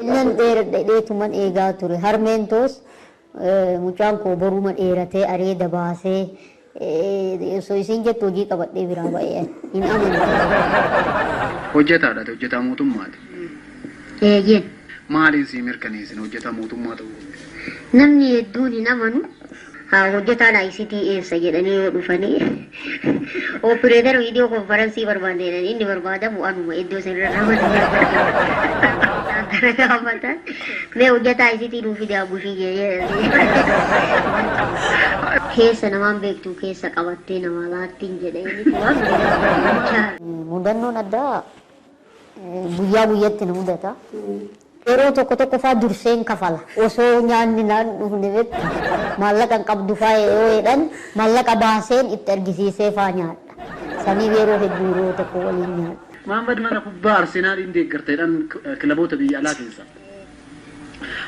Nan dheeradha jedheetuman eegaa ture. Harmeen toos mucaan koo boruma dheeratee areeda baasee osoo isiin jettu hojii qabadhee biraa ba'e ani. Hin amanu ture. Hojjetaadha ati hojjetaa mootummaati. Eeyyeen. Maaliin sii mirkaneessina hojjetaa mootummaa ta'uu kee? Namni hedduun hin amanu. Haa hojjetaan ICT eessa jedhanii yoo dhufanii opereetara viidiyoo konfaransii barbaanne jedhanii inni barbaadamu anuma iddoo sanirra ramadame. Kana gaafatan mee hojjetaa ICT nuu fide abushii jedhee keessa namaan beektu keessa qabattee namaa laattiin jedhe inni waan beeku. Mudannoon addaa guyyaa guyyatti na mudata. Yeroo tokko tokko faa durseen kafala. Osoo nyaanni naan dhufne beektu maallaqa hin qabdu faa yoo jedhan maallaqa baaseen itti argisiisee faa nyaadha. Saniif yeroo hedduu yeroo tokko waliin nyaadha. Mahaammad mana kubbaa Arsenaaliin deeggarta jedhan kilaboota biyya alaa keessaa.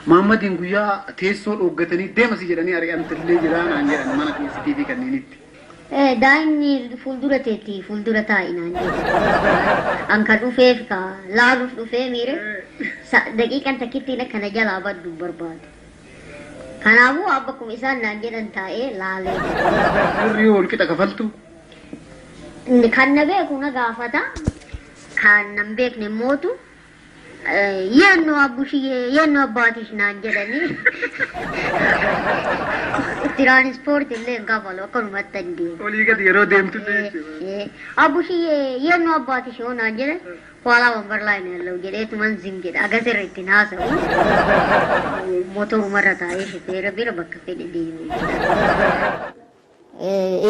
Mahaammadiin guyyaa teessoo dhooggatanii deema si jedhanii ari'antillee jira naan jedhan mana keessittii fi kanneenitti. Daa'imni fuuldura teetti fuuldura taa'i naan jedhe. An ka dhufeef ka laaluuf dhufee miire daqiiqan takkittiin akka na jalaa baddu hin barbaadu. Kanaafuu bakkuma isaan naan jedhan taa'ee laalee. Birrii wal qixa kafaltu. Kan na beeku na gaafata. Kan na hin beekne immootu Yeennu abbushiyee yeennu abbaatish naan jedhanii tiraanispoorti illee hin kafalu akkanumatti hin deemu. Olii gadi yeroo deemtu illee jechuudha. Abbushiyee yeennu abbaatish yoo naan jedhan kwaalaa wambar laay ነው ያለው jedheetuman zim jedha agas irra ittiin haasa'u motorumarra taa'ee shifeera bira bakka fedhe deemu jechuudha.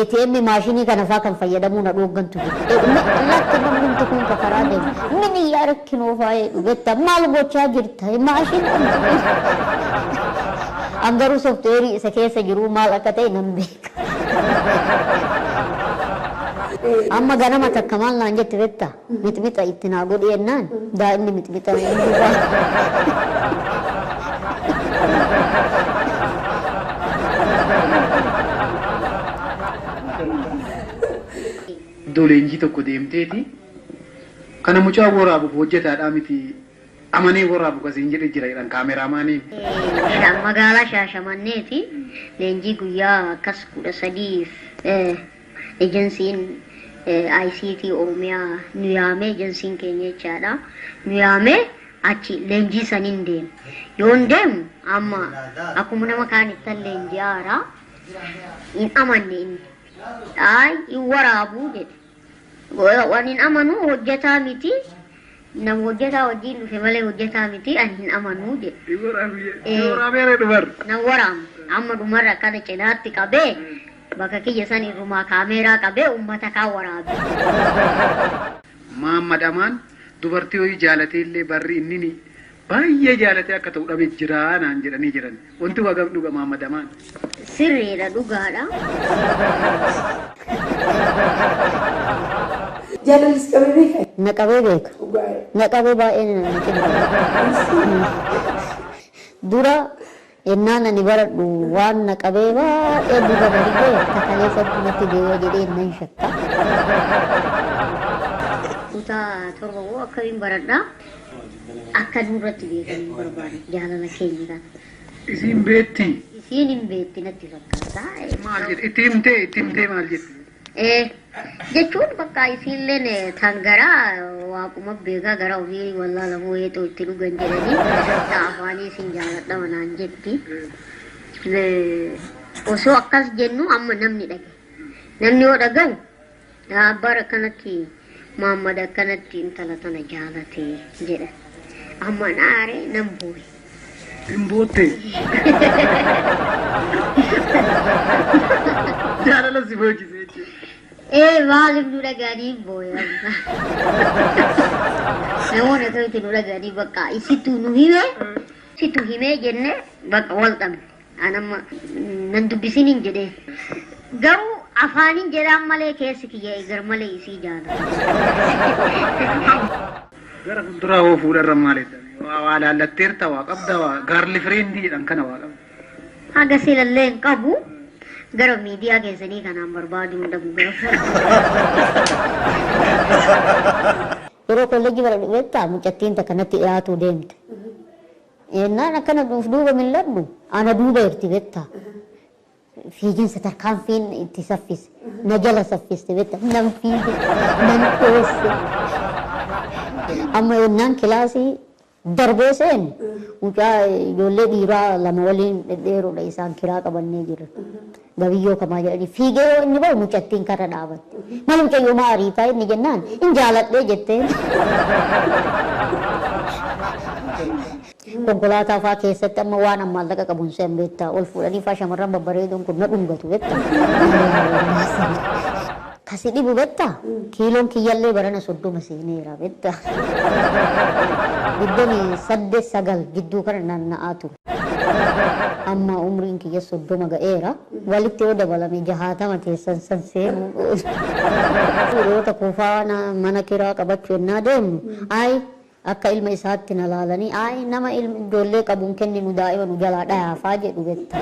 ATM maashinii kana faa kan fayyadamuu na dhooggantu jiru. Lakki namnumti kun ka karaa deemu. Min iyyaa rakkinoo faa jedhu betta maal gochaa jirta maashina. An garuu sooftiweerii isa keessa jiru maal akka ta'e nan beeka. Amma ganama takka maal naan jette betta mixmixa itti naa godhi jennaan daa'imni mixmixa na hin dhufaa. Iddoo leenjii tokko deemteeti kana mucaa waraabuuf hojjetaadhaa miti amanee waraabu kasiin jedhe jira jedhan kaameraamaaniin. Magaalaa Shaashamanneeti leenjii guyyaa akkas 13f ejensiin ICT Oromiyaa nu yaamee ejensiin keenya jechaadha nu yaamee achi leenjii saniin deeme. Yoon deemu amma akkuma nama kaanittan leenjii haaraa hin amanne inni. Ayi hin waraabuu jedhe. Waan hin amanu hojjetaa miti. Nama hojjetaa wajjin dhufe malee hojjetaa miti ani hin amanuu jedhe. Waraabee dhumar. Nan waraabu. Amma dhumarra akkana cinaatti qabee bakka kiyya san irrumaa kaameeraa qabee uummata kaan waraabe. Maammad Amaan dubartii wayii jaalatee illee barri inni baay'ee jaalatee akka ta'u dhabe jira naan jedhanii jiran. Wanti hagam dhuga Maammad Amaan? Sirriidha dhugaadha. Jaalallis qabee beekaa? Na qabee beeka. Na qabee baay'ee na cinqa. Dura yennaan ani baradhu waan na qabee baay'ee gurra na dhibee takaleessatti natti deebi'a jedhee nan shakka. Kutaa torba moo akkamiin baradha? Akka nurratti beekan hin barbaadu jaalala keenya kana. Isiin beetti. Isiin hin beekti natti fakkaata. Maal jedhe? Itti himtee itti himtee maal jette? Jechuun bakka isiilleen tan garaa waaquma beekaa gara ofii wallaalamuu heexoo itti dhugan jedhanii afaanii isin jaaladha manaan jetti. Osoo akkas jennu amma namni dhagaye. Namni yoo dhagahu abbaan akkanatti Muhammad akkanatti intala tana jaalate jedha. Amma naare nan booye. Hin bootte. Jaalala si boochise jechuudha. Maaliif nu dhaga'anii hin booye amma. Namoonni akkamitti nu dhaga'anii bakka isitu nu hime situ himee jenne bakka wal dhabne. An amma nan dubbisiniin jedhee. Garuu afaaniin jedhaan malee keessi kiyya gar malee isii jaalata. Gara fuulduraa hoo fuudharra maal jedhame? Waa waa laallatteerta waa qabda waa girlfriend jedhan kana waa qabda. Haga silallee hin qabu. Gara miidiyaa keessanii kanaan barbaaduu hin dhabu gara. Yeroo kolleejjii baradhu beektaa mucattiin takka natti dhiyaatuu deemte. Yennaan akkana duuf duuba mil'adhu ana duuba jirti beektaa. Fiiginsa tarkaanfiin itti saffise. Na jala saffiste beektaa. Nan fiige, nan dheesse. Amma yennaan kilaasii darbee seenu mucaa ijoollee dhiiraa lama waliin dhedheeroodha isaan kiraa qabannee jirra. Gabiyyoo kamaa jedhanii fiigee yoo inni bahu mucattiin karra dhaabatte. Maal mucayyoo maa ariitaa inni jennaan hin jaaladhee jetteen. Konkolaataa fa'aa keessatti amma waan amma maallaqa qabuun se'an beektaa ol fuudhanii fa'aa shamarran babbareedoon kun na dhungatu beektaa. Kasi dhibu beektaa kiiloon kiyyallee barana 30 seeneera beektaa. 28 9 gidduu kana naanna'aa ture. Amma umriin kiyya 30 ga'eera. Walitti yoo dabalame 60 teessan san seenuu. Yeroo kuufaa mana kiraa qabachuu ennaa deemnu ayi akka ilma isaatti na laalanii ayi nama ijoollee qabuun kenninu daa'ima nu jalaa dhayaafaa jedhu beektaa.